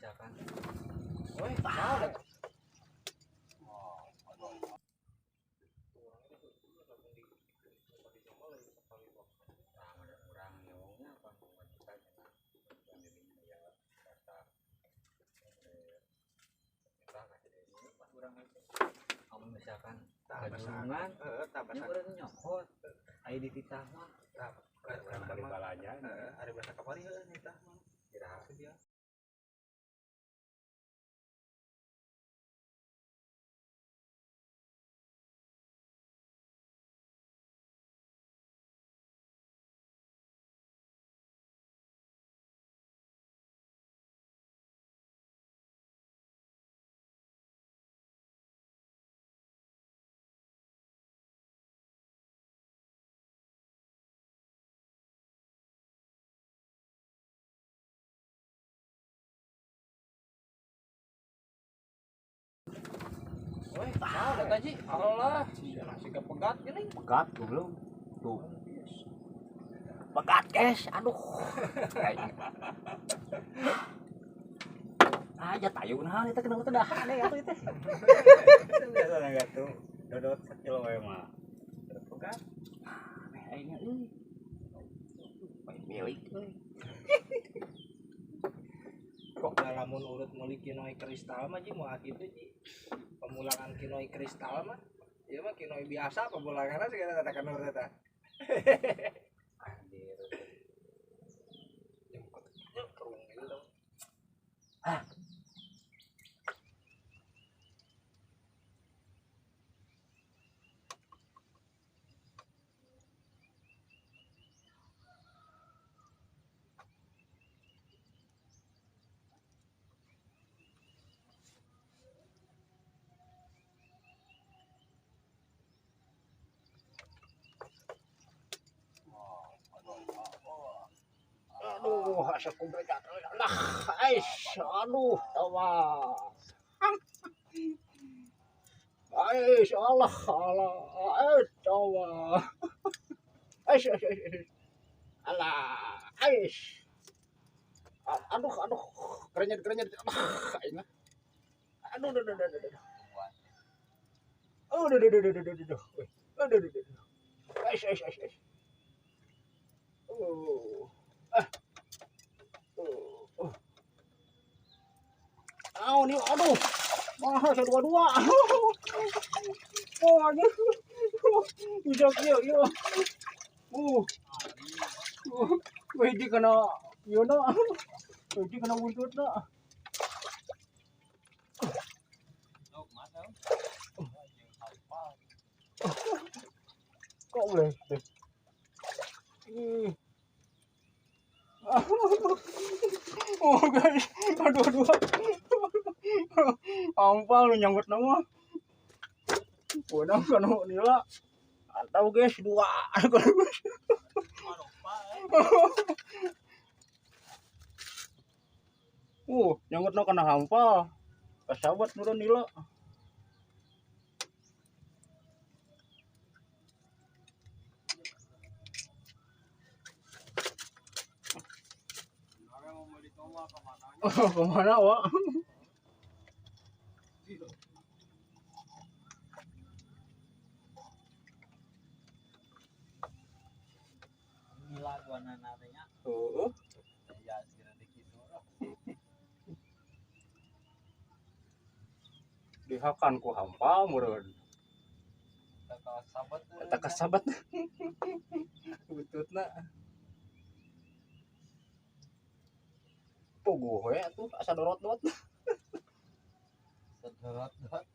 Misalkan. Woi, tahu. Misalkan kajurungan, urang nyokot, aya di titah mah. Urang bali balanja, ada bahasa kamari heuh nitah mah. Iraha. Woi, tahu dah Ji. Allah, nasi kepegat gini. Pegat goblok. Tuh. Pegat, guys. Aduh. Aja tayun hal eta kena teh dahan atuh teh. Biasa na tuh. Dodot sakilo we mah. Pegat. Aneh aingnya euy. Main milik euy. Kok lamun urut meuli kinoi kristal mah Ji moal kitu Ji. Pemulangan kinoi kristal mah ieu mah kinoi biasa pemulanganna segala tata kenur eta. Anjir. Kerung gitu. Ah. Aduh, asa kubregat. Lah, ais, aduh, tawas. Ais, Allah, Allah, ais, tawas. Ais, ais, ais. Alah, ais. Aduh, aduh, kerenyet, kerenyet. Ah, aing. Aduh, aduh, aduh, aduh, aduh. Aduh, aduh, aduh, aduh, aduh, aduh. Aduh, aduh, aduh. Ais, ais, ais, ais. Oh. Ah. Oh, oh. Aw, nih, aduh. Mahal saya dua-dua. Oh, aduh. Bisa kieu ieu. Hiji kena ieu na. Hiji kena buntutna. Kok boleh? Ih. Oh guys, aduh aduh. Ampal lu nyangkut nama. Udah kan nila. Atau guys dua. Nyangkut kena hampal. Kasabat nurun nila. Oh, kemana, Wak? Gila gua nanarnya. Oh. Ya, segera dikit. Dihakan ku hampa meureun. Eta kasabat. Eta kasabat. Bututna. Puguh we atuh asa dorot-dot. Sedorot-dot.